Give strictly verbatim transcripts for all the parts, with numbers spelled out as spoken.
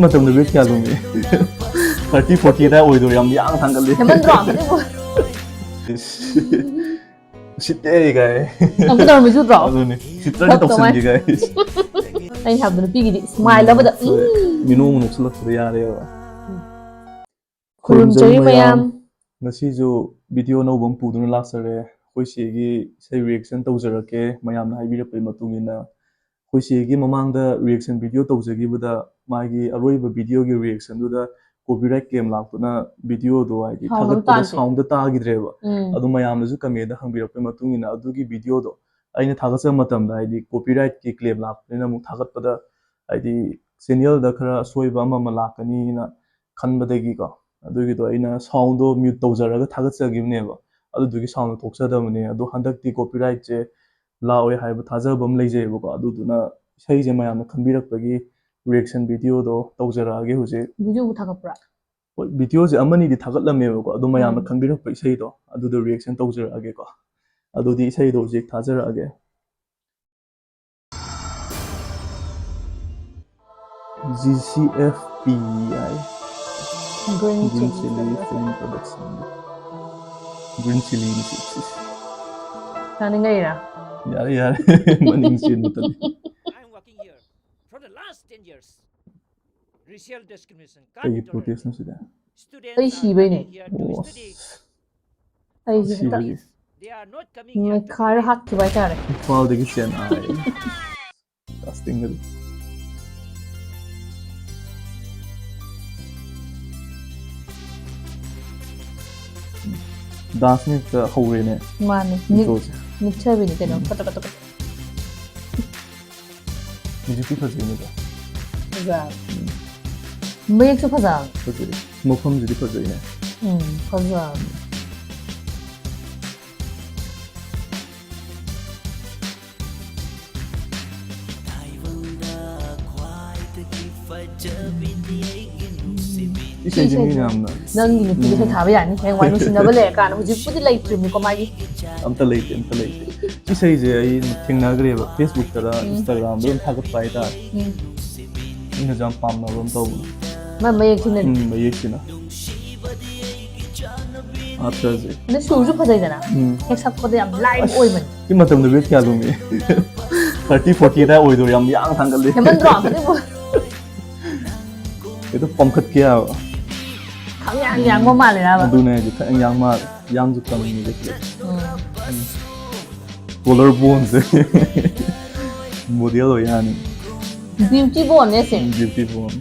ꯃꯇꯝꯗ ꯋꯦꯠ ꯀꯌꯥ ꯂꯨꯝꯃꯤ? Thirty forty ꯑꯗꯥꯏ ꯑꯣꯏꯗꯣꯏ, ꯌꯥꯝ ꯌꯥꯡ ꯊꯥꯡꯒꯠꯂꯤ꯫ ꯍꯦꯟꯃꯟꯗ꯭ꯔꯣ ꯑꯗꯨꯕꯨ? ꯁꯤꯠꯇꯦ ꯀꯥꯏ꯫ ꯌꯥꯝ ꯀꯩꯗꯧꯔꯝꯃꯤ ꯆꯨꯗ꯭ꯔꯣ? ꯑꯗꯨꯅꯤ꯫ ꯁꯤꯠꯇ꯭ꯔꯗꯤ ꯇꯧꯁꯟꯒꯦ ꯀꯥꯏ꯫ ꯑꯩꯅ ꯍꯥꯏꯕꯗꯣ ꯅꯨꯄꯤꯒꯤꯗꯤ ꯁ꯭ꯃꯥꯏꯜ ꯑꯃꯗ, ꯎꯝ꯫ ꯃꯤꯅꯣ ꯑꯃ ꯅꯣꯛꯁꯜꯂꯛꯄꯗ ꯌꯥꯔꯦꯕ꯫ ꯈꯨꯔꯨꯝꯖꯔꯤ ꯃꯌꯥꯝ꯫ ꯉꯁꯤꯁꯨ ꯚꯤꯗꯤꯑꯣ ꯑꯅꯧꯕ ꯑꯃ ꯄꯨꯗꯨꯅ ꯂꯥꯛꯆꯔꯦ꯫ ꯑꯩꯈꯣꯏ ꯆꯦꯒꯤ ꯏꯁꯩ ꯔꯤꯌꯦꯛꯁꯟ ꯇꯧꯖꯔꯛꯀꯦ, ꯃꯌꯥꯝꯅ ꯍꯥꯏꯕꯤꯔꯛꯄꯒꯤ ꯃꯇꯨꯡ ꯏꯟꯅ꯫ ꯑꯩꯈꯣꯏ ꯆꯦꯒꯤ ꯃꯃꯥꯡꯗ ꯔꯤꯌꯦꯛꯁꯟ ꯚꯤꯗꯤꯑꯣ ꯇꯧꯖꯈꯤꯕꯗ ꯃꯥꯒꯤ ꯑꯔꯣꯏꯕ ꯚꯤꯗꯤꯑꯣꯒꯤ ꯔꯤꯌꯦꯛꯁꯟꯗꯨꯗ ꯀꯣꯄꯤꯔꯥꯏꯠ ꯀ꯭ꯂꯦꯝ ꯂꯥꯛꯇꯨꯅ ꯚꯤꯗꯤꯑꯣꯗꯣ ꯍꯥꯏꯗꯤ ꯁꯥꯎꯟ ꯑꯃ ꯊꯥꯒꯠꯄꯗ ꯇꯥꯗꯦ꯫ ꯁꯥꯎꯟꯗ ꯇꯥꯈꯤꯗ꯭ꯔꯦꯕ꯫ ꯎꯝ꯫ ꯑꯗꯨ ꯃꯌꯥꯝꯅꯁꯨ ꯀꯃꯦꯟꯗ ꯍꯪꯕꯤꯔꯛꯄꯒꯤ ꯃꯇꯨꯡ ꯏꯟꯅ ꯑꯗꯨꯒꯤ ꯚꯤꯗꯤꯑꯣꯗꯣ ꯑꯩꯅ ꯊꯥꯒꯠꯆꯕ ꯃꯇꯝꯗ ꯍꯥꯏꯗꯤ ꯀꯣꯄꯤꯔꯥꯏꯠꯀꯤ ꯀ꯭ꯂꯦꯝ ꯂꯥꯛꯄꯅꯤꯅ ꯑꯃꯨꯛ ꯊꯥꯒꯠꯄꯗ ꯍꯥꯏꯗꯤ ꯆꯦꯅꯦꯜꯗ ꯈꯔ ꯑꯁꯣꯏꯕ ꯑꯃ ꯑꯃ ꯂꯥꯛꯀꯅꯤꯅ ꯈꯟꯕꯗꯒꯤꯀꯣ, ꯑꯗꯨꯒꯤꯗꯣ ꯑꯩꯅ ꯁꯥꯎꯟꯗꯣ ꯃ꯭ꯌꯨꯠ ꯇꯧꯖꯔꯒ ꯊꯥꯒꯠꯆꯈꯤꯕꯅꯦꯕ꯫ ꯑꯗꯨꯗꯨꯒꯤ ꯁꯥꯎꯟꯗꯣ ꯊꯣꯛꯆꯗꯕꯅꯦ꯫ ꯑꯗꯣ ꯍꯟꯗꯛꯇꯤ ꯀꯣꯄꯤꯔꯥꯏꯠꯁꯦ ꯂꯥꯛꯑꯣꯏ ꯍꯥꯏꯕ ꯊꯥꯖꯕ ꯑꯃ ꯂꯩꯖꯩꯑꯕꯀꯣ꯫ ꯑꯗꯨꯗꯨꯅ ꯏꯁꯩꯁꯦ ꯃꯌꯥꯝꯅ ꯈꯟꯕꯤꯔꯛꯄꯒꯤ ꯔꯤꯌꯦꯛꯁꯟ ꯚꯤꯗꯤꯑꯣꯗꯣ ꯇꯧꯖꯔꯛꯑꯒꯦ ꯍꯧꯖꯤꯛ꯫ ꯚꯤꯗꯤꯑꯣꯕꯨ ꯊꯥꯒꯠꯄ꯭ꯔꯥ? ꯍꯣꯏ, ꯚꯤꯗꯤꯑꯣꯁꯦ ꯑꯃꯅꯤꯗꯤ ꯊꯥꯒꯠꯂꯝꯃꯦꯕꯀꯣ, ꯑꯗꯣ ꯃꯌꯥꯝꯅ ꯎꯝ꯫ ꯈꯟꯕꯤꯔꯛꯄ ꯏꯁꯩꯗꯣ ꯑꯗꯨꯗꯣ ꯔꯤꯌꯦꯛꯁꯟ ꯇꯧꯖꯔꯛꯑꯒꯦꯀꯣ꯫ ꯑꯗꯨꯗꯤ ꯏꯁꯩꯗꯣ ꯍꯧꯖꯤꯛ ꯊꯥꯖꯔꯛꯑꯒꯦ꯫ G C F P I. Green Green Chilli Chilli Film Production. Film Production. Green Chilli ꯅꯤ ꯁꯤ, ꯁꯤ, ꯁꯤ꯫ ꯇꯥꯅꯤꯡꯉꯛꯏꯔꯥ? ꯌꯥꯔꯦ, ꯌꯥꯔꯦ꯫ ꯃꯅꯤꯡ ꯆꯦꯟꯕ ꯇꯜꯂꯤ꯫ I'm working here for the last ten years. Racial discrimination can't be ꯀꯩꯒꯤ tolerated. ꯄ꯭ꯔꯣꯇꯦꯁꯅꯣ ꯁꯤꯗ? Students ꯑꯩ are ꯁꯤꯕꯩꯅꯦ꯫ Coming here to ꯑꯣ꯫ Study. ꯑꯩꯁꯦ ꯍꯦꯛꯇ ꯁꯤꯕꯒꯤ꯫ They are not coming here to ꯃꯩꯈꯥꯗ study. ꯍꯥꯠꯈꯤꯕ ꯍꯥꯏꯇꯥꯔꯦ꯫ ꯏꯝꯐꯥꯜꯗꯒꯤ ꯆꯦꯟꯅꯥꯏ꯫ ꯀꯥꯁꯇꯤꯡꯒꯗꯤ꯫ ꯗꯥꯟꯁꯅ ꯍꯦꯛꯇ ꯍꯧꯔꯦꯅꯦ꯫ ꯃꯥꯅꯦ꯫ ꯅꯤꯛ-, ꯏꯟꯇ꯭ꯔꯣꯁꯦ꯫ ꯅꯤꯛꯆꯕꯤꯅꯤ ꯀꯩꯅꯣ꯫ ꯎꯝ꯫ ꯀꯇꯛ ꯀꯇꯛ ꯀꯇꯛ꯫ ꯃ꯭ꯌꯨꯖꯤꯛꯇꯤ ꯐꯖꯩꯅꯦꯀꯣ꯫ ꯐꯖꯕ꯫ ꯎꯝ꯫ ꯃꯌꯦꯛꯁꯨ ꯐꯖꯕ꯫ ꯐꯖꯩ꯫ ꯃꯐꯝꯁꯤꯗꯤ ꯐꯖꯩꯅꯦ꯫ ꯎꯝ, ꯐꯖꯕ꯫ ꯏꯁꯩꯁꯦ ꯃꯤꯅ ꯌꯥꯝꯅ ꯅꯪꯒꯤ ꯅꯨꯄꯤꯗ ꯎꯝ꯫ ꯁꯩꯊꯥꯕ ꯌꯥꯅꯤ꯫ ꯍꯌꯦꯡꯋꯥꯏ ꯅꯨꯡꯁꯤꯅꯕ ꯂꯩꯔꯀꯥꯟꯗ꯫ ꯍꯧꯖꯤꯛꯄꯨꯗꯤ ꯂꯩꯇ꯭ꯔꯤꯕꯅꯤꯀꯣ ꯃꯥꯒꯤ꯫ ꯑꯝꯇ ꯂꯩꯇꯦ, ꯑꯝꯇ ꯂꯩꯇꯦ꯫ ꯏꯁꯩꯁꯦ ꯑꯩ ꯊꯦꯡꯅꯈ꯭ꯔꯦꯕ, Facebook-ꯇꯔ ꯎꯝ꯫ Instagram-ꯗ ꯑꯗꯨꯝ ꯊꯥꯒꯠꯄ ꯍꯥꯏꯇꯥꯔꯦ꯫ ꯎꯝ꯫ ꯃꯤꯅꯁꯨ ꯌꯥꯝ ꯄꯥꯝꯅꯕ ꯑꯃ ꯇꯧꯕꯅꯦ꯫ ꯃꯥ ꯃꯌꯦꯛꯁꯤꯅ ꯎꯝ, ꯃꯌꯦꯛꯁꯤꯅ ꯑꯥꯔꯊꯁꯦ꯫ ꯑꯗꯩ ꯁꯨꯔꯁꯨ ꯐꯖꯩꯗꯅ꯫ ꯎꯝ. ꯍꯦꯛ ꯁꯛꯄꯗ ꯌꯥꯝ ꯂꯥꯏꯕ ꯑꯣꯏꯕꯅꯦ꯫ ꯁꯤ ꯃꯇꯝꯗ ꯋꯦꯠ ꯀꯌꯥ ꯂꯨꯝꯃꯤ? ꯊꯥꯔꯇꯤ ꯐꯣꯔꯇꯤ ꯑꯗꯥꯏ ꯑꯣꯏꯗꯣꯏꯔꯣ? ꯌꯥꯝ ꯌꯥꯡ ꯊꯥꯡꯒꯠꯂꯤ꯫ ꯍꯦꯃꯟꯗ꯭ꯔꯣ? ꯑꯗꯨꯕꯨ ꯍꯦꯛꯇ ꯄꯝꯈꯠꯀꯦ ꯍꯥꯏꯕ꯫ ꯈꯪꯌꯥꯡ ꯌꯥꯡꯕ ꯃꯥꯜꯂꯦ ꯍꯥꯏꯕ꯫ ꯑꯗꯨꯅꯦ ꯍꯥꯏꯁꯦ, ꯈꯔ ꯌꯥꯡ ꯃꯥꯜꯂꯦ꯫ ꯌꯥꯡꯁꯨ ꯀꯪꯉꯤ ꯍꯧꯖꯤꯛꯇꯤ꯫ ꯎꯝ. ꯀꯣꯂꯔ ꯕꯣꯟꯁꯦ ꯃꯣꯗꯦꯜ ꯑꯣꯏ ꯌꯥꯅꯤ꯫ ꯕ꯭ꯌꯨꯇꯤ ꯕꯣꯟꯅꯦ ꯁꯦ꯫ ꯕ꯭ꯌꯨꯇꯤ ꯕꯣꯟ꯫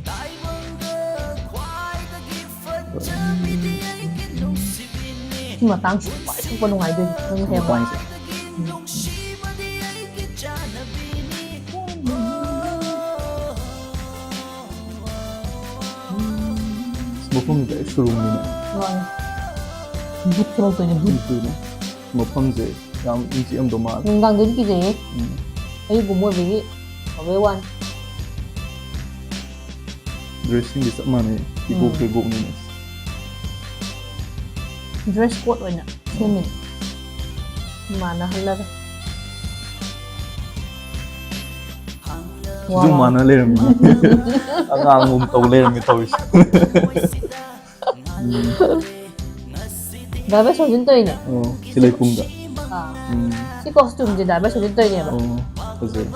ꯁꯤ ꯃꯇꯥꯡꯁꯤ ꯈ꯭ꯋꯥꯏ ꯁꯛꯄ ꯅꯨꯡꯉꯥꯏꯗꯣꯏꯅꯤ ꯅꯪ ꯍꯌꯦꯡꯋꯥꯏ꯫ ꯃꯇꯥꯡꯁꯦ꯫ ꯃꯐꯝꯁꯦ ꯗꯥꯏꯔꯦꯛ ꯁꯨꯔꯨꯡꯅꯤꯅꯦ꯫ ꯃꯥꯅꯦ. ꯕꯨꯠ ꯊꯣꯛꯂꯛꯇꯣꯏꯅꯦ, ꯕꯨꯠ. ꯑꯗꯨꯅꯦ꯫ ꯃꯐꯝꯁꯦ ꯌꯥꯝ ꯏꯪ ꯆꯤꯛꯑꯝꯗꯧ ꯃꯥꯜꯂꯦ꯫ ꯅꯨꯡꯗꯥꯡꯗꯗꯤ ꯀꯤꯖꯩꯌꯦ. ꯎꯝ. ꯑꯌꯨꯛꯀꯨꯝꯕ ꯑꯣꯏꯕꯒꯤ ꯐꯕꯩ ꯋꯥꯅꯤ. ꯗ꯭ꯔꯦꯁꯁꯤꯡꯗꯤ ꯆꯞ ꯃꯥꯟꯅꯩ꯫ ꯏꯕꯣꯛ ꯏꯕꯣꯛꯅꯤꯅꯦ꯫ ꯗ꯭ꯔꯦꯁ ꯀꯣꯗ ꯑꯣꯏꯅ ꯁꯦꯝꯃꯤꯅꯦ. ꯃꯥꯟꯅꯍꯜꯂꯒ. ꯑꯗꯨꯝ ꯃꯥꯟꯅ ꯂꯩꯔꯝꯃꯤ꯫ ꯑꯉꯥꯡꯒꯨꯝ ꯇꯧ ꯂꯩꯔꯝꯃꯤ ꯇꯧꯔꯤꯁꯦ꯫ ꯗꯥꯏꯚꯔꯁꯟ ꯇꯧꯔꯤꯅꯦ. ꯑꯣ, ꯁꯤ ꯂꯩꯄꯨꯡꯗ꯫ ꯑꯥ. ꯎꯝ. ꯁꯤ ꯀꯣꯁꯇ꯭ꯌꯨꯝꯁꯦ ꯗꯥꯏꯚꯔꯁꯟ ꯇꯧꯔꯤꯅꯦꯕ. ꯑꯣ, ꯐꯖꯩ꯫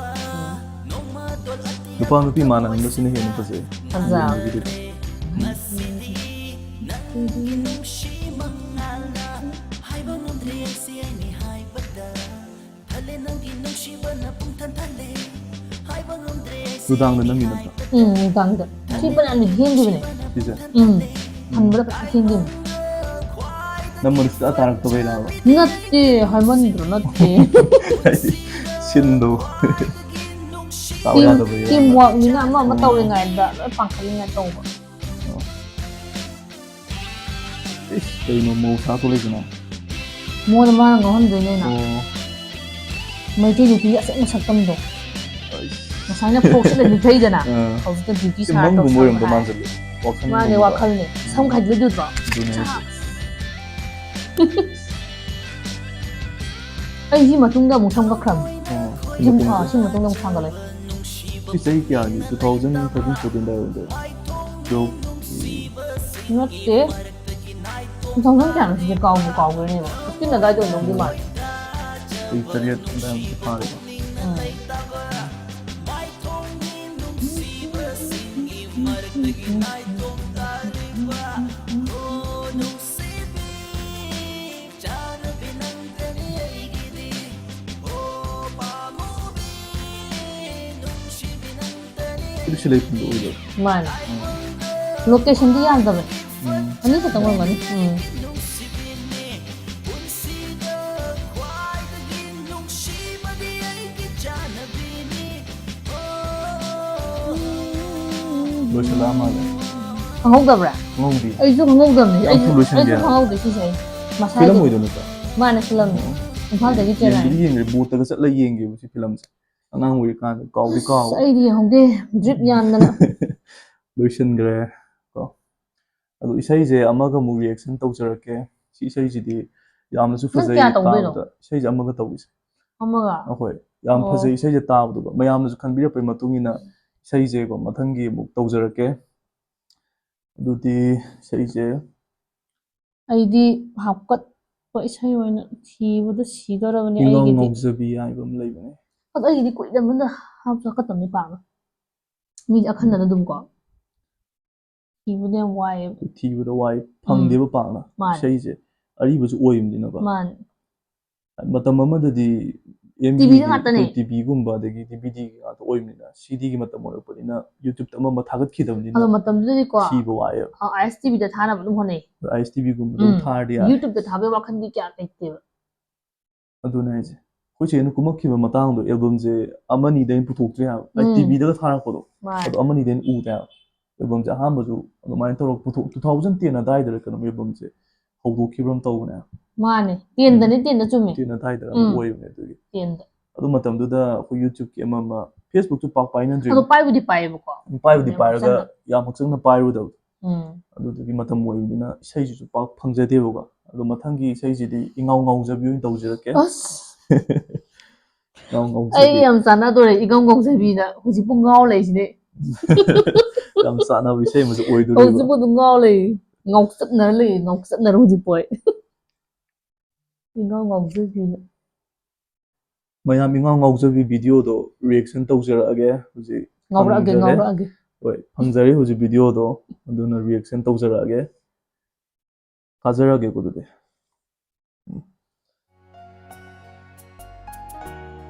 ꯅꯨꯄꯥ ꯅꯨꯄꯤ ꯃꯥꯟꯅꯍꯟꯕꯁꯤꯅ ꯍꯦꯟꯅ ꯐꯖꯩ꯫ ꯐꯖꯕ. ꯌꯦꯡꯕꯒꯤꯗꯤ꯫ ꯅꯨꯡꯗꯥꯡꯗ ꯅꯝꯃꯤ ꯅꯠꯇ꯭ꯔꯣ? ꯎꯝ, ꯅꯨꯡꯗꯥꯡꯗ. ꯁꯤ ꯐꯅꯌꯥꯝꯗꯤ ꯊꯦꯡꯈꯤꯕꯅꯦ. ꯁꯤꯁꯦ? ꯎꯝ. ꯍꯟꯕꯗ ꯐꯖꯅ ꯊꯦꯡꯈꯤꯕꯅꯦ. ꯅꯝꯕꯗ ꯁꯨꯡꯇꯥ ꯇꯥꯔꯛꯇꯕꯩꯔꯕ? ꯅꯠꯇꯦ, ꯍꯥꯏꯃꯟꯗ꯭ꯔꯣ, ꯅꯠꯇꯦ. ꯍꯥꯏꯗꯤ ꯁꯤꯟꯗꯣ ꯇꯥꯎ ꯇꯤꯝ, ꯌꯥꯗꯕꯩ ꯇꯤꯝ ꯋꯥꯔꯛꯅꯤꯅ ꯑꯃ ꯑꯃ ꯇꯧꯔꯤꯉꯩꯗ ꯂꯣꯏ ꯄꯥꯡꯈꯠꯂꯤꯉꯩ ꯇꯧꯕ. ꯏꯁ, ꯀꯩꯅꯣ ꯃꯧ ꯁꯥ ꯊꯣꯛꯂꯛꯏꯁꯤꯅ? ꯃꯉꯣꯟꯗ ꯃꯥꯅ ꯉꯥꯎꯍꯟꯗꯣꯏꯅꯦ ꯑꯩꯅ. ꯑꯣ. ꯃꯩꯇꯩ ꯅꯨꯄꯤ ꯑꯁꯦꯡꯕ ꯁꯛꯇꯝꯗꯣ. ꯑꯩꯁ. ꯉꯁꯥꯏꯅ ꯐꯣꯛꯁꯤꯜꯂ ꯂꯤꯊꯩꯗꯅ. ꯑꯥ. ꯍꯧꯖꯤꯛꯇ ꯕ꯭ꯌꯨꯇꯤ ꯁꯤ ꯁꯥꯔ ꯃꯪꯒꯨꯝꯕ ꯇꯧꯁꯜꯂꯛꯄ ꯑꯣꯏꯔꯝꯗꯧ ꯍꯥꯏ. ꯃꯥꯟꯁꯤꯜꯂꯦ꯫ ꯋꯥꯈꯜꯒꯨꯝꯕ. ꯃꯥꯅꯦ, ꯋꯥꯈꯜꯅꯦ. ꯁꯝ ꯈꯥꯏꯗꯣꯛꯏꯗꯨꯗ꯭ꯔꯣ? ꯑꯗꯨꯅꯦ ꯍꯥꯏꯁꯦ. ꯑꯩ ꯁꯤ ꯃꯇꯨꯡꯗ ꯑꯃꯨꯛ ꯁꯝ ꯀꯛꯈ꯭ꯔꯕꯅꯦ. ꯑꯣ, ꯁꯤ, ꯑꯥ, ꯁꯤ ꯃꯇꯨꯡꯗ ꯑꯃꯨꯛ ꯁꯥꯡꯒꯠꯂꯦ. ꯁꯤ ꯆꯍꯤ ꯀꯌꯥꯒꯤ? Two thousand thirteen fourteen ꯑꯗꯥꯏ ꯑꯣꯏꯗꯣꯏꯔꯥ? Twelve? ꯅꯠꯇꯦ꯫ Two thousand ꯀꯌꯥꯅꯣ ꯁꯤꯁꯦ? ꯀꯥꯎꯕꯨ ꯀꯥꯎꯈ꯭ꯔꯦꯅꯦꯕ꯫ Fifteen ꯑꯗꯥꯏꯗ ꯑꯣꯏꯔꯝꯗꯧꯗꯤ ꯃꯥꯜꯂꯦ꯫ ꯆꯍꯤ ꯇꯔꯦꯠ ꯑꯗꯥꯏꯃꯨꯛꯇꯤ ꯐꯥꯔꯦꯕ꯫ ꯎꯝ꯫ ꯑꯗꯨ ꯁꯤ ꯂꯩꯐꯝꯗꯣ ꯑꯣꯏꯗꯣꯏꯔꯥ? ꯃꯥꯅꯦ꯫ Locationꯗꯤ ꯌꯥꯝꯗꯕꯅꯦ꯫ ꯎꯝ꯫ ꯑꯅꯤ ꯈꯛꯇꯪ ꯑꯣꯏꯔꯝꯒꯅꯤ꯫ ꯎꯝ꯫ ꯂꯣꯏꯁꯤꯜꯂꯛꯑ ꯃꯥꯜꯂꯦ꯫ ꯈꯪꯍꯧꯗꯕ꯭ꯔꯥ? ꯈꯪꯍꯧꯗꯦ꯫ ꯑꯩꯁꯨ ꯈꯪꯍꯧꯗꯕꯅꯦ꯫ ꯌꯥꯝ ꯑꯩꯁꯨ ꯊꯨꯅ ꯂꯣꯏꯁꯤꯟꯒꯦ꯫ ꯑꯩꯁꯨ ꯈꯪꯍꯧꯗꯦ ꯁꯤꯁꯦ ꯑꯩ꯫ Film ꯃꯁꯥꯒꯤ꯫ ꯑꯣꯏꯗꯣꯏ ꯅꯠꯇ꯭ꯔꯣ? ꯃꯥꯅꯦ, film꯫ ꯑꯣ꯫ ꯏꯝꯐꯥꯜꯗꯒꯤ ꯆꯦꯟꯅꯔꯦ꯫ ꯌꯦꯡꯕꯗꯤ ꯌꯦꯡꯈ꯭ꯔꯦ, boatꯇꯒ ꯆꯠꯂ ꯌꯦꯡꯈꯤꯕ ꯁꯤ filmꯁꯦ꯫ ꯑꯉꯥꯡ ꯑꯣꯏꯔꯤꯀꯥꯟꯗ ꯀꯥꯎꯗꯤ ꯑꯁ, ꯀꯥꯎꯕ꯫ ꯑꯩꯗꯤ ꯌꯦꯡꯍꯧꯗꯦ꯫ Drip ꯌꯥꯟꯗꯅ꯫ ꯂꯣꯏꯁꯤꯟꯈ꯭ꯔꯦ ꯀꯣ꯫ ꯑꯗꯣ ꯏꯁꯩꯁꯦ ꯑꯃꯒ ꯑꯃꯨꯛ reaction ꯇꯧꯖꯔꯛꯀꯦ꯫ ꯁꯤ ꯏꯁꯩꯁꯤꯗꯤ ꯌꯥꯝꯅꯁꯨ ꯅꯪ ꯐꯖꯩ ꯀꯌꯥ ꯇꯧꯗꯣꯏꯅꯣ? ꯇꯥꯕꯗ꯫ ꯏꯁꯩꯁꯦ ꯑꯃꯒ ꯇꯧꯕꯤꯁꯦ꯫ ꯑꯃꯒ? ꯑꯩꯈꯣꯏ ꯌꯥꯝ ꯑꯣ꯫ ꯐꯖꯩ ꯏꯁꯩꯁꯦ ꯇꯥꯕꯗꯀꯣ꯫ ꯃꯌꯥꯝꯅꯁꯨ ꯈꯟꯕꯤꯔꯛꯄꯒꯤ ꯃꯇꯨꯡ ꯏꯟꯅ ꯏꯁꯩꯁꯦꯀꯣ ꯃꯊꯪꯒꯤ ꯑꯃꯨꯛ ꯇꯧꯖꯔꯛꯀꯦ꯫ ꯑꯗꯨꯗꯤ ꯏꯁꯩꯁꯦ ꯑꯩꯗꯤ ꯍꯥꯞꯀꯠꯄ ꯏꯁꯩ ꯑꯣꯏꯅ ꯊꯤꯕꯗ ꯁꯤꯗꯧꯔꯕꯅꯦ ꯏꯉꯥꯎ ꯑꯩꯒꯤꯗꯤ꯫ ꯉꯥꯎꯖꯕꯤ ꯍꯥꯏꯕ ꯑꯃ ꯂꯩꯕꯅꯦ꯫ ꯑꯗꯣ ꯑꯩꯒꯤꯗꯤ ꯀꯨꯏꯗꯕꯅ ꯍꯥꯞꯁꯨ ꯍꯥꯞꯀꯠꯇꯕꯅꯤ ꯄꯥꯛꯅ꯫ ꯃꯤꯗꯤ ꯑꯈꯟꯅꯅ ꯑꯗꯨꯝ ꯀꯣ꯫ ꯊꯤꯕꯗ ꯌꯥꯝ ꯋꯥꯏꯑꯦꯕ꯫ ꯊꯤꯕꯗ ꯋꯥꯏ, ꯐꯪꯗꯦꯕ ꯄꯥꯛꯅ꯫ ꯃꯥꯅꯦ꯫ ꯏꯁꯩꯁꯦ ꯑꯔꯤꯕꯁꯨ ꯑꯣꯏꯕꯅꯤꯅꯀꯣ꯫ ꯃꯥꯅꯦ꯫ ꯃꯇꯝ ꯑꯃꯗꯗꯤ TVꯗ ꯉꯥꯛꯇꯅꯦ꯫ ꯇꯤꯚꯤꯒꯨꯝꯕ ꯑꯗꯒꯤ DVDꯒꯤ ꯉꯥꯛꯇ ꯑꯣꯏꯕꯅꯤꯅ, CDꯒꯤ ꯃꯇꯝ ꯑꯣꯏꯔꯛꯄꯅꯤꯅ YouTubeꯇ ꯑꯃ ꯑꯃ ꯊꯥꯒꯠꯈꯤꯗꯕꯅꯤꯅ ꯑꯗꯣ ꯃꯇꯝꯗꯨꯗꯗꯤꯀꯣ ꯊꯤꯕ ꯋꯥꯏꯑꯦꯕ꯫ ꯑ, ISTVꯗ ꯊꯥꯅꯕ ꯑꯗꯨꯝ ꯍꯣꯠꯅꯩ꯫ ISTVꯒꯨꯝꯕ ꯑꯗꯨꯝ ꯎꯝ꯫ ꯊꯥꯔꯗꯤ ꯌꯥꯔꯦ꯫ YouTubeꯇ ꯊꯥꯕꯒꯤ ꯋꯥꯈꯜꯗꯤ ꯀꯌꯥ ꯂꯩꯇꯦꯕ꯫ ꯑꯗꯨꯅꯦ ꯍꯥꯏꯁꯦ꯫ ꯑꯩꯈꯣꯏ ꯆꯦꯅ ꯀꯨꯝꯃꯛꯈꯤꯕ ꯃꯇꯥꯡꯗꯣ albumꯁꯦ ꯑꯃꯅꯤꯗꯩ ꯍꯦꯟꯅ ꯄꯨꯊꯣꯛꯇ꯭ꯔꯤ ꯍꯥꯏꯕ꯫ ꯑꯩ ꯎꯝ꯫ TVꯗꯒ ꯊꯥꯔꯛꯄꯗꯣ꯫ ꯃꯥꯅꯦ꯫ ꯑꯗꯣ ꯑꯃꯅꯤꯗꯩ ꯍꯦꯟꯅ ꯎꯗꯦ ꯍꯥꯏꯕ꯫ Albumꯁꯦ ꯑꯍꯥꯟꯕꯁꯨ ꯑꯗꯨꯃꯥꯏꯅ ꯇꯧꯔꯒ ꯄꯨꯊꯣꯛ-, two thousand ten ꯑꯗꯥꯏꯗꯔ ꯀꯩꯅꯣ albumꯁꯦ ꯍꯧꯗꯣꯛꯈꯤꯕ ꯑꯃ ꯇꯧꯕꯅꯦ꯫ ꯃꯥꯅꯦ꯫ Tenꯗꯅꯤ, tenꯗ ꯆꯨꯝꯃꯦ꯫ Ten ꯑꯗꯥꯏꯗꯔ ꯑꯃ ꯎꯝ꯫ ꯑꯣꯏꯕꯅꯦ ꯑꯗꯨꯒꯤ꯫ Tenꯗ꯫ ꯑꯗꯨ ꯃꯇꯝꯗꯨꯗ ꯑꯩꯈꯣꯏ YouTubeꯀꯤ ꯑꯃ ꯑꯃ, Facebookꯁꯨ ꯄꯥꯛ ꯄꯥꯏꯅꯗ꯭ꯔꯤ꯫ ꯑꯗꯣ ꯄꯥꯏꯕꯨꯗꯤ ꯄꯥꯏꯌꯦꯕꯀꯣ꯫ ꯄꯥꯏꯕꯨꯗꯤ ꯌꯥꯝ ꯄꯥꯏꯔꯒ ꯍꯛꯆꯥꯡꯗ꯫ ꯌꯥꯝ ꯍꯛꯆꯥꯡꯅ ꯄꯥꯏꯔꯨꯗꯕꯗꯣ꯫ ꯎꯝ꯫ ꯑꯗꯨꯗꯨꯒꯤ ꯃꯇꯝ ꯑꯣꯏꯕꯅꯤꯅ ꯏꯁꯩꯁꯤꯁꯨ ꯄꯥꯛ ꯐꯪꯖꯗꯦꯕꯀꯣ꯫ ꯑꯗꯣ ꯃꯊꯪꯒꯤ ꯏꯁꯩꯁꯤꯗꯤ ꯏꯉꯥꯎ ꯉꯥꯎꯖꯕꯤ ꯑꯣꯏꯅ ꯇꯧꯖꯔꯛꯀꯦ꯫ ꯑꯁ꯫ ꯉꯥꯎ ꯉꯥꯎꯖꯕꯤ꯫ ꯑꯩ ꯌꯥꯝ ꯆꯥꯟꯅꯗꯣꯔꯦ ꯏꯉꯥꯎ ꯉꯥꯎꯖꯕꯤꯅ꯫ ꯍꯧꯖꯤꯛꯄꯨ ꯉꯥꯎ ꯂꯩꯁꯤꯅꯦ꯫ ꯌꯥꯝ ꯆꯥꯟꯅꯕ ꯏꯁꯩ ꯑꯃꯁꯨ ꯑꯣꯏꯗꯣꯔꯤꯕ꯫ ꯍꯧꯖꯤꯛꯄꯨ ꯑꯗꯨꯝ ꯉꯥꯎ ꯂꯩ꯫ ꯉꯥꯎꯆꯠꯅꯔ ꯂꯩ꯫ ꯉꯥꯎꯆꯠꯅꯔ ꯍꯧꯖꯤꯛꯄꯨ ꯑꯩ꯫ ꯏꯉꯥꯎ ꯉꯥꯎꯖꯕꯤꯅ꯫ ꯃꯌꯥꯝ ꯏꯉꯥꯎ ꯉꯥꯎꯖꯕꯤ videoꯗꯣ reaction ꯇꯧꯖꯔꯛꯑꯒꯦ ꯍꯧꯖꯤꯛ꯫ ꯉꯥꯎꯔꯛꯑꯒꯦ ꯐꯪꯖꯔꯦ꯫ ꯉꯥꯎꯔꯛꯑꯒꯦ꯫ ꯍꯣꯏ, ꯐꯪꯖꯔꯦ ꯍꯧꯖꯤꯛ videoꯗꯣ꯫ ꯑꯗꯨꯅ reaction ꯇꯧꯖꯔꯛꯑꯒꯦ꯫ ꯊꯥꯖꯔꯛꯑꯒꯦꯀꯣ ꯑꯗꯨꯗꯤ꯫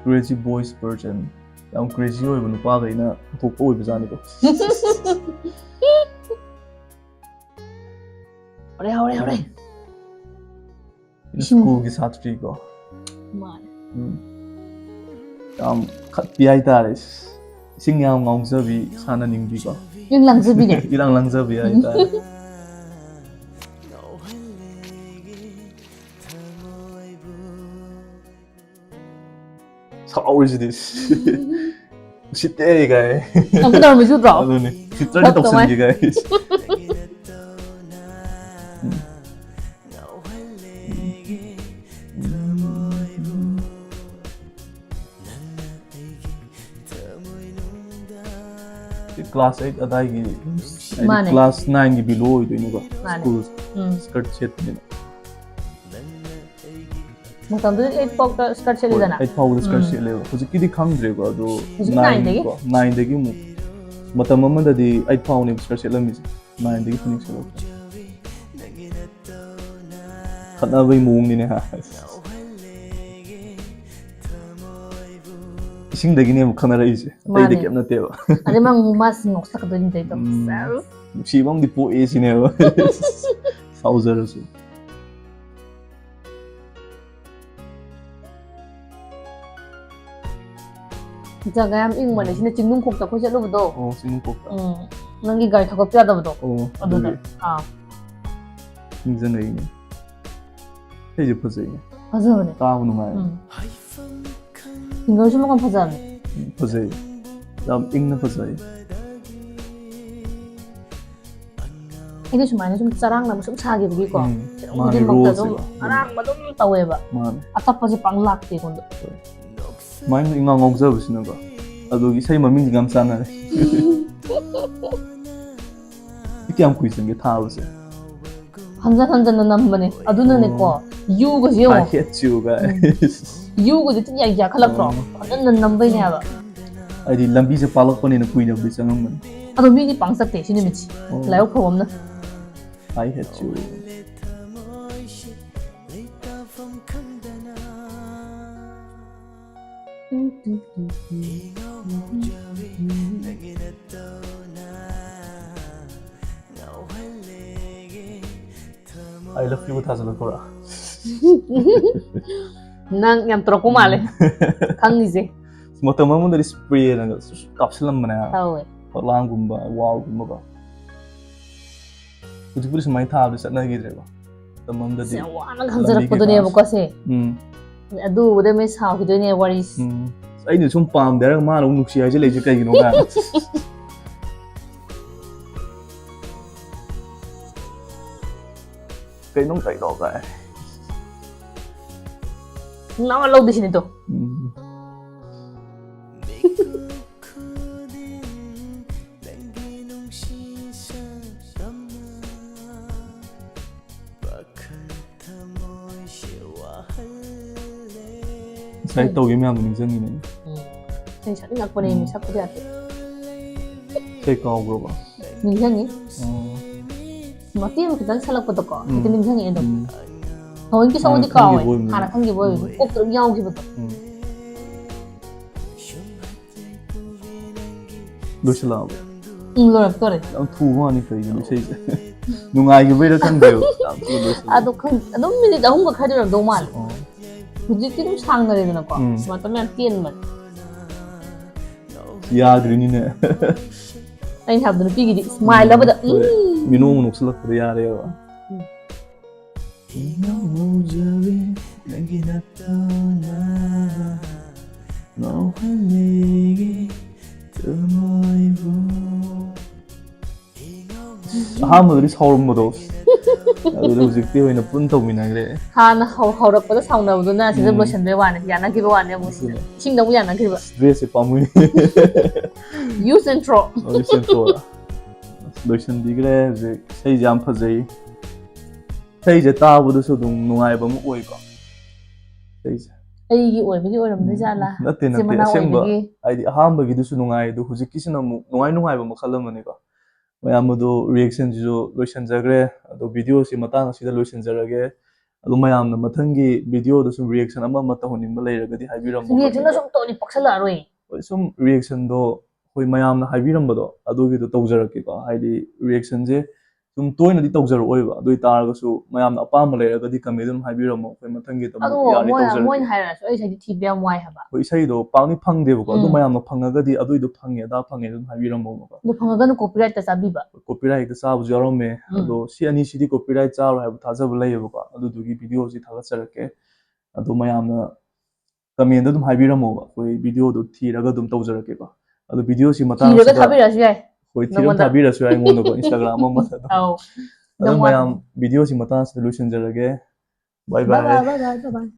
Crazy boys version꯫ ꯌꯥꯝ crazy ꯑꯣꯏꯕ ꯅꯨꯄꯥꯈꯩꯅ ꯄꯨꯊꯣꯛꯄ ꯑꯣꯏꯕꯖꯥꯠꯅꯤꯀꯣ꯫ ꯍꯧꯔꯦ ꯍꯧꯔꯦ ꯍꯧꯔꯦ꯫ ꯏꯁꯤꯡ꯫ Schoolꯒꯤ ꯁꯥꯇ꯭ꯔꯤꯀꯣ꯫ ꯃꯥꯅꯦ꯫ ꯎꯝ꯫ ꯌꯥꯝ ꯈꯠꯄꯤ ꯍꯥꯏꯇꯥꯔꯦ꯫ ꯏꯁꯤꯡ ꯌꯥꯝ ꯉꯥꯎꯖꯕꯤ, ꯁꯥꯟꯅꯅꯤꯡꯕꯤꯀꯣ꯫ ꯏꯔꯥꯡ ꯂꯥꯡꯖꯕꯤꯅꯦ꯫ ꯏꯔꯥꯡ ꯂꯥꯡꯖꯕꯤ ꯍꯥꯏꯇꯥꯔꯦ꯫ ꯁꯥꯎꯔꯤꯁꯤꯗꯤ꯫ ꯎꯁꯤꯠꯇꯦ ꯀꯥꯏ꯫ ꯌꯥꯝ ꯀꯩꯗꯧꯔꯝꯃꯤꯁꯨ ꯅꯠꯇ꯭ꯔꯣ? ꯑꯗꯨꯅꯤ꯫ Hitlerꯗꯤ ꯐꯠꯇꯕ꯫ ꯇꯧꯁꯤꯟꯒꯦ ꯀꯥꯏ꯫ Class eight ꯑꯗꯥꯏꯒꯤ, ꯍꯥꯏꯗꯤ ꯃꯥꯅꯦ꯫ Class nineꯒꯤ below ꯑꯣꯏꯗꯣꯏꯅꯤꯀꯣ꯫ ꯃꯥꯅꯦ꯫ School ꯎꯝ꯫ Skirt ꯁꯦꯠꯄꯅꯤꯅ꯫ ꯃꯇꯝꯗꯨꯗ eight ꯐꯥꯎꯗ skirt ꯁꯦꯠꯂꯤꯗꯅ꯫ Eight ꯐꯥꯎꯕꯗ skirt ꯎꯝ꯫ ꯁꯦꯠꯂꯦꯕ꯫ ꯍꯧꯖꯤꯛꯀꯤꯗꯤ ꯈꯪꯗ꯭ꯔꯦꯀꯣ, ꯑꯗꯣ ꯍꯧꯖꯤꯛ nine nineꯗꯒꯤ? ꯀꯣ, nineꯗꯒꯤ ꯑꯃꯨꯛ꯫ ꯃꯇꯝ ꯑꯃꯗꯗꯤ eight ꯐꯥꯎꯅꯦꯕ skirt ꯁꯦꯠꯂꯝꯃꯤꯁꯦ꯫ Nineꯗꯒꯤ ꯐꯅꯦꯛ ꯁꯦꯠꯂꯛꯄ꯫ ꯈꯠꯅꯕꯩ ꯃꯑꯣꯡꯅꯤꯅꯦ ꯍꯥ꯫ ꯏꯁꯤꯡꯗꯒꯤꯅꯦꯕ ꯈꯠꯅꯔꯛꯏꯁꯦ꯫ ꯑꯇꯩꯗ ꯃꯥꯅꯦ꯫ ꯀꯩꯝ ꯅꯠꯇꯦꯕ꯫ ꯑꯗꯩ ꯃꯥ ꯃꯥꯁꯤ ꯉꯧꯁꯜꯂꯛꯀꯗꯣꯏꯅꯤ ꯇꯧꯔꯤꯗꯣ꯫ ꯎꯝ꯫ ꯁꯦꯁ꯫ ꯅꯨꯡꯁꯤꯕ ꯑꯃꯗꯤ ꯄꯣꯛꯑꯦ ꯁꯤꯅꯦꯕ꯫ ꯁꯥꯎꯖꯔꯁꯨ꯫ ꯖꯒꯥ ꯌꯥꯝ ꯏꯪꯕꯅꯦ꯫ ꯁꯤꯅ ꯆꯤꯡꯅꯨꯡꯈꯣꯛꯇ ꯑꯩꯈꯣꯏ ꯆꯠꯂꯨꯕꯗꯣ꯫ ꯑꯣ, ꯆꯤꯡꯅꯨꯡꯈꯣꯛꯇ꯫ ꯎꯝ꯫ ꯅꯪꯒꯤ ꯒꯥꯔꯤ ꯊꯧꯒꯠꯄ ꯌꯥꯗꯕꯗꯣ꯫ ꯑꯣ, ꯑꯗꯨꯗ꯫ ꯑꯗꯨꯒꯤ ꯑꯥ꯫ ꯅꯤꯡꯁꯤꯡꯉꯛꯏꯅꯦ꯫ ꯏꯁꯩꯁꯦ ꯐꯖꯩꯅꯦ꯫ ꯐꯖꯕꯅꯦ꯫ ꯇꯥꯕ ꯅꯨꯡꯉꯥꯏ꯫ ꯎꯝ꯫ Singerꯁꯨ ꯃꯉꯣꯟ ꯐꯖꯕꯅꯦ꯫ ꯎꯝ, ꯐꯖꯩ꯫ ꯌꯥꯝ ꯏꯪꯅ ꯐꯖꯩ꯫ ꯑꯩꯗꯤ ꯁꯨꯃꯥꯏꯅ ꯁꯨꯝ ꯆꯔꯥꯡꯅꯕ ꯁꯨꯝ ꯁꯥꯈꯤꯕꯒꯤꯀꯣ꯫ ꯎꯝ, ꯐꯤꯂꯝ ꯃꯥꯒꯤ ꯈꯨꯗꯤꯡꯃꯛꯇ roleꯁꯦ ꯑꯗꯨꯝ ꯀꯣ꯫ ꯑꯔꯥꯡꯕ ꯑꯗꯨꯝ ꯇꯧꯋꯦꯕ꯫ ꯃꯥꯅꯦ꯫ ꯑꯇꯞꯄꯁꯦ ꯄꯥꯡ ꯂꯥꯛꯇꯦ ꯑꯩꯉꯣꯟꯗ꯫ ꯁꯨꯃꯥꯏꯅ ꯏꯉꯥꯎ ꯉꯥꯎꯖꯕꯁꯤꯅꯀꯣ꯫ ꯑꯗꯨꯒꯤ ꯏꯁꯩ ꯃꯃꯤꯡꯁꯤꯒ ꯌꯥꯝ ꯆꯥꯟꯅꯔꯦ꯫ ꯁꯤ ꯀꯌꯥꯝ ꯀꯨꯏ ꯆꯪꯒꯦ ꯊꯥꯕꯁꯦ? ꯍꯟꯖꯟ ꯍꯟꯖꯟꯅ ꯅꯝꯕꯅꯦ꯫ ꯑꯗꯨꯅꯅꯦꯀꯣ, ꯌꯨꯒꯁꯦ I ꯌꯦꯡꯉꯣ꯫ hate you ꯒꯥꯏ꯫ ꯌꯨꯒꯁꯦ ꯇꯤꯟ ꯌꯥꯝ ꯌꯥꯛꯈꯠꯂꯛꯇ꯭ꯔꯣ? ꯐꯖꯅ ꯅꯝꯕꯩꯅꯦ ꯍꯥꯏꯕ꯫ ꯍꯥꯏꯗꯤ ꯂꯝꯕꯤꯁꯦ ꯄꯥꯛꯂꯛꯄꯅꯤꯅ ꯀꯨꯏꯅꯕꯨꯗꯤ ꯆꯪꯉꯝꯒꯅꯤ꯫ ꯑꯗꯣ ꯃꯤꯗꯤ ꯄꯥꯡ ꯆꯠꯇꯦ ꯁꯤ ꯅꯨꯃꯤꯠꯁꯦ꯫ ꯑꯣ꯫ ꯂꯥꯏꯕꯛ ꯐꯕ ꯑꯃꯅ꯫ I hate you꯫ I love you ꯊꯥꯖꯤꯜꯂꯛꯄ꯭ꯔꯥ? ꯅꯪ ꯌꯥꯝ ꯇꯧꯔꯛꯄ ꯃꯥꯜꯂꯦ꯫ ꯈꯪꯉꯤꯁꯦ꯫ ꯃꯇꯝ ꯑꯃꯗꯗꯤ ꯏꯁꯄ꯭ꯔꯦꯅꯒ ꯀꯥꯞꯁꯤꯜꯂꯝꯕꯅꯦ꯫ ꯇꯧꯋꯦ꯫ ꯐꯛꯂꯥꯡꯒꯨꯝꯕ, ꯋꯥꯜꯒꯨꯝꯕꯀꯣ꯫ ꯍꯧꯖꯤꯛꯄꯨꯗꯤ ꯁꯨꯃꯥꯏꯅ ꯊꯥꯕꯗꯤ ꯆꯠꯅꯈꯤꯗ꯭ꯔꯦꯀꯣ꯫ ꯃꯇꯝ ꯑꯃꯗꯗꯤ ꯌꯥꯝ ꯋꯥꯅ ꯂꯝꯕꯤ ꯍꯟꯖꯔꯛꯄꯗꯨꯅꯦꯕꯀꯣ ꯁꯦ꯫ ꯎꯝ꯫ ꯑꯗꯨ ꯎꯕꯗ ꯃꯣꯏ ꯁꯥꯎꯈꯤꯗꯣꯏꯅꯦ ꯋꯥꯔꯤꯁꯦ꯫ ꯎꯝ꯫ ꯑꯩꯅ ꯁꯨꯝ ꯄꯥꯝꯗꯦ ꯍꯥꯏꯔꯒ ꯃꯥꯅ ꯑꯃꯨꯛ ꯅꯨꯡꯁꯤ ꯍꯥꯏꯖꯤꯜꯂꯛꯏꯁꯦ ꯀꯩꯒꯤꯅꯣ ꯀꯥꯏꯅ꯫ ꯀꯩꯅꯣꯝ ꯀꯩꯅꯣ ꯀꯥꯏ꯫ ꯅꯋꯥ ꯂꯧꯗꯣꯏꯁꯤꯅꯤ ꯇꯣ꯫ ꯎꯝ꯫ ꯉꯁꯥꯏ ꯇꯧꯈꯤꯕ ꯃꯌꯥꯝꯗꯣ ꯅꯤꯡꯁꯤꯡꯉꯤꯅꯦ꯫ ꯏꯁꯩ ꯁꯛꯅꯤꯡꯉꯛꯄꯅꯦ ꯃꯤ ꯁꯛꯄꯗꯤ ꯌꯥꯗꯦ꯫ ꯏꯁꯩ ꯀꯥꯎꯈ꯭ꯔꯕ? ꯅꯤꯡꯁꯤꯡꯉꯤ꯫ ꯑꯣ꯫ ꯃꯇꯦꯛ ꯑꯃ ꯈꯤꯇꯪ ꯁꯛꯂꯛꯄꯗꯀꯣ ꯎꯝ꯫ ꯍꯦꯛꯇ ꯅꯤꯡꯁꯤꯡꯉꯛꯑꯦ ꯑꯗꯨꯝ꯫ ꯎꯝ꯫ ꯊꯑꯣꯏꯀꯤ ꯁꯛꯎꯗꯤ ꯍꯥꯟꯅ ꯀꯥꯎꯋꯦ꯫ ꯈꯪꯈꯤꯕ ꯑꯣꯏꯕꯅꯤꯅ꯫ ꯍꯥꯟꯅ ꯈꯪꯈꯤꯕ ꯑꯣꯏꯕꯅꯤ꯫ ꯀꯣꯛꯇ ꯑꯗꯨꯝ ꯌꯥꯎꯈꯤꯕꯗꯣ꯫ ꯎꯝ꯫ ꯂꯣꯏꯁꯤꯜꯂꯛꯑꯕ? ꯎꯝ, ꯂꯣꯏꯔꯛꯇꯣꯔꯦ꯫ ꯌꯥꯝ ꯊꯨꯕ ꯋꯥꯅꯤ ꯀꯩꯒꯤꯅꯣ ꯏꯁꯩꯁꯦ? ꯅꯨꯡꯉꯥꯏꯈꯤꯕꯩꯔ ꯈꯪꯗꯦꯕ꯫ ꯌꯥꯝ ꯊꯨꯅ ꯂꯣꯏꯁꯤꯜꯂꯦ꯫ ꯑꯗꯣ ꯈꯪ-, ꯑꯗꯨꯝ ꯃꯤꯅꯤꯠ ꯑꯍꯨꯝꯒ ꯈꯔꯗꯤ ꯑꯣꯏꯔꯝꯗꯧ ꯃꯥꯜꯂꯦ꯫ ꯑꯣ꯫ ꯍꯧꯖꯤꯛꯇꯤ ꯑꯗꯨꯝ ꯁꯥꯡꯅꯔꯦꯗꯅꯀꯣ꯫ ꯎꯝ꯫ ꯃꯇꯝ ꯌꯥꯝ ꯇꯦꯟꯕꯅꯦ꯫ ꯌꯥꯗ꯭ꯔꯤꯅꯤꯅꯦ꯫ ꯑꯩꯅ ꯍꯥꯏꯕꯗꯣ ꯅꯨꯄꯤꯒꯤꯗꯤ smile ꯑꯃꯗ, ꯍꯣꯏ꯫ ꯎꯝ꯫ ꯃꯤꯅꯣꯡ ꯅꯣꯛꯁꯤꯜꯂꯛꯄꯗ ꯌꯥꯔꯦꯕ꯫ ꯎꯝ꯫ ꯏꯉꯥꯎ ꯉꯥꯎꯖꯕꯤ ꯅꯪꯒꯤ ꯅꯠꯇꯅ ꯉꯥꯎꯍꯜꯂꯦꯒꯤ ꯊꯃꯣꯏꯕꯨ꯫ ꯑꯍꯥꯟꯕꯗꯗꯤ ꯁꯥꯎꯔꯝꯕꯗꯣ꯫ ꯑꯗꯨꯗ ꯍꯧꯖꯤꯛꯇꯤ ꯑꯣꯏꯅ ꯄꯨꯟ ꯇꯧꯃꯤꯟꯅꯈ꯭ꯔꯦ꯫ ꯍꯥꯟꯅ ꯍꯧ- ꯍꯧꯔꯛꯄꯗ ꯁꯥꯎꯅꯕꯗꯨꯅ ꯁꯤꯗ ꯎꯝ꯫ ꯂꯣꯏꯁꯟꯕꯩ ꯋꯥꯅꯦ, ꯌꯥꯅꯈꯤꯕ ꯋꯥꯅꯦ ꯑꯃꯨꯛ꯫ ꯑꯗꯨꯅꯦ꯫ ꯏꯁꯤꯡꯗ ꯑꯃꯨꯛ ꯌꯥꯅꯈꯤꯕ꯫ Dress say ꯄꯥꯝꯃꯨꯏ꯫ Use and throw. Use and throw ꯔ? ꯑꯁ, ꯂꯣꯏꯁꯟꯕꯤꯈ꯭ꯔꯦ ꯍꯧꯖꯤꯛ꯫ ꯏꯁꯩꯁꯦ ꯌꯥꯝ ꯐꯖꯩ꯫ ꯏꯁꯩꯁꯦ ꯇꯥꯕꯗꯁꯨ ꯑꯗꯨꯝ ꯅꯨꯡꯉꯥꯏꯕ ꯑꯃ ꯑꯣꯏꯀꯣ꯫ ꯏꯁꯩꯁꯦ꯫ ꯑꯩꯒꯤ ꯑꯣꯏꯕꯒꯤ ꯑꯣꯏꯔꯝꯗꯣꯏ ꯖꯥꯠꯂꯥ? ꯅꯠꯇꯦ, ꯏꯆꯤꯟ ꯅꯠꯇꯦ꯫ ꯃꯅꯥꯎ ꯑꯁꯦꯡꯕ ꯑꯣꯏꯕꯒꯤ? ꯍꯥꯏꯗꯤ ꯑꯍꯥꯟꯕꯒꯤꯗꯨꯁꯨ ꯅꯨꯡꯉꯥꯏ, ꯑꯗꯨ ꯍꯧꯖꯤꯛꯀꯤꯁꯤꯅ ꯑꯃꯨꯛ ꯅꯨꯡꯉꯥꯏ ꯅꯨꯡꯉꯥꯏꯕ ꯃꯈꯜ ꯑꯃꯅꯤꯀꯣ꯫ ꯃꯌꯥꯝ ꯑꯗꯣ reaction ꯁꯤꯁꯨ ꯂꯣꯏꯁꯟꯖꯈ꯭ꯔꯦ꯫ ꯑꯗꯣ video ꯁꯤ ꯃꯇꯥꯡ ꯑꯁꯤꯗ ꯂꯣꯏꯁꯤꯟꯖꯔꯒꯦ꯫ ꯑꯗꯣ ꯃꯌꯥꯝꯅ ꯃꯊꯪꯒꯤ video ꯗ ꯁꯨꯝ reaction ꯑꯃ ꯑꯃ ꯇꯧꯍꯟꯅꯤꯡꯕ ꯂꯩꯔꯒꯗꯤ ꯍꯥꯏꯕꯤꯔꯝꯃꯣ꯫ Reaction ꯗ ꯁꯨꯝ ꯇꯧꯔꯗꯤ ꯄꯛꯁꯜꯂꯛꯑꯔꯣꯏ꯫ ꯍꯣꯏ, ꯁꯨꯝ reaction ꯗꯣ ꯑꯩꯈꯣꯏ ꯃꯌꯥꯝꯅ ꯍꯥꯏꯕꯤꯔꯝꯕꯗꯣ ꯑꯗꯨꯒꯤꯗꯣ ꯇꯧꯖꯔꯛꯀꯦꯀꯣ꯫ ꯍꯥꯏꯗꯤ reaction ꯁꯦ ꯁꯨꯝ ꯇꯣꯏꯅꯗꯤ ꯇꯧꯖꯔꯛꯑꯣꯏꯕ, ꯑꯗꯨ ꯑꯣꯏꯇꯥꯔꯒꯁꯨ ꯃꯌꯥꯝꯅ ꯑꯄꯥꯝꯕ ꯂꯩꯔꯒꯗꯤ comment ꯑꯗꯨꯝ ꯍꯥꯏꯕꯤꯔꯝꯃꯣ, ꯑꯩꯈꯣꯏ ꯃꯊꯪꯒꯤꯗꯃꯛ ꯑꯗꯣ ꯌꯥꯔꯗꯤ ꯃꯣꯏ ꯇꯧꯖꯔꯛꯀꯦ꯫ ꯃꯣꯏꯅ ꯍꯥꯏꯔꯁꯨ ꯑꯩ ꯉꯁꯥꯏꯗꯤ ꯊꯤꯕ ꯌꯥꯝ ꯋꯥꯏ ꯍꯥꯏꯕ꯫ ꯍꯣꯏ, ꯏꯁꯩꯗꯣ ꯄꯥꯛꯅꯤ ꯐꯪꯗꯦꯕꯀꯣ, ꯑꯗꯨ ꯎꯝ꯫ ꯃꯌꯥꯝꯅ ꯐꯪꯉꯒꯗꯤ ꯑꯗꯨꯏꯗꯣ ꯐꯪꯉꯦ, ꯑꯗꯥ ꯐꯪꯉꯦ ꯑꯗꯨꯝ ꯍꯥꯏꯕꯤꯔꯝꯃꯣꯕꯀꯣ꯫ ꯑꯗꯨ ꯐꯪꯉꯒꯅ copyright ꯇ ꯆꯥꯕꯤꯕ꯫ Copyright ꯇ ꯆꯥꯕꯁꯨ ꯌꯥꯎꯔꯝꯃꯦ꯫ ꯎꯝ꯫ ꯑꯗꯣ ꯁꯤ ꯑꯅꯤꯁꯤꯗꯤ copyright ꯆꯥꯔꯣꯏ ꯍꯥꯏꯕ ꯊꯥꯖꯕ ꯂꯩꯌꯦꯕꯀꯣ, ꯑꯗꯨꯗꯨꯒꯤ video ꯁꯤ ꯊꯥꯒꯠꯆꯔꯛꯀꯦ꯫ ꯑꯗꯣ ꯃꯌꯥꯝꯅ comment ꯗ ꯑꯗꯨꯝ ꯍꯥꯏꯕꯤꯔꯝꯃꯣꯕ, ꯑꯩꯈꯣꯏ video ꯗꯣ ꯊꯤꯔꯒ ꯑꯗꯨꯝ ꯇꯧꯖꯔꯛꯀꯦꯀꯣ꯫ ꯑꯗꯣ video ꯁꯤ ꯊꯤꯔꯒ ꯃꯇꯥꯡꯁꯤꯗ ꯊꯥꯕꯤꯔꯛꯑꯁꯨ ꯌꯥꯏ꯫ ꯍꯣꯏ, ꯊꯤꯔꯒ ꯅꯪꯉꯣꯟꯗ꯫ ꯊꯥꯕꯤꯔꯁꯨ ꯌꯥꯏ ꯑꯩꯉꯣꯟꯗꯀꯣ, Instagram ꯑꯃꯗ ꯑꯗꯨꯝ꯫ ꯑꯧ꯫ ꯑꯗꯣ ꯅꯪꯉꯣꯟꯗ꯫ ꯃꯌꯥꯝ video ꯁꯤ ꯃꯇꯥꯡꯁꯤꯗ ꯂꯣꯏꯁꯤꯟꯖꯔꯒꯦ꯫ Bye Bye bye꯫ bye, bye bye, bye bye.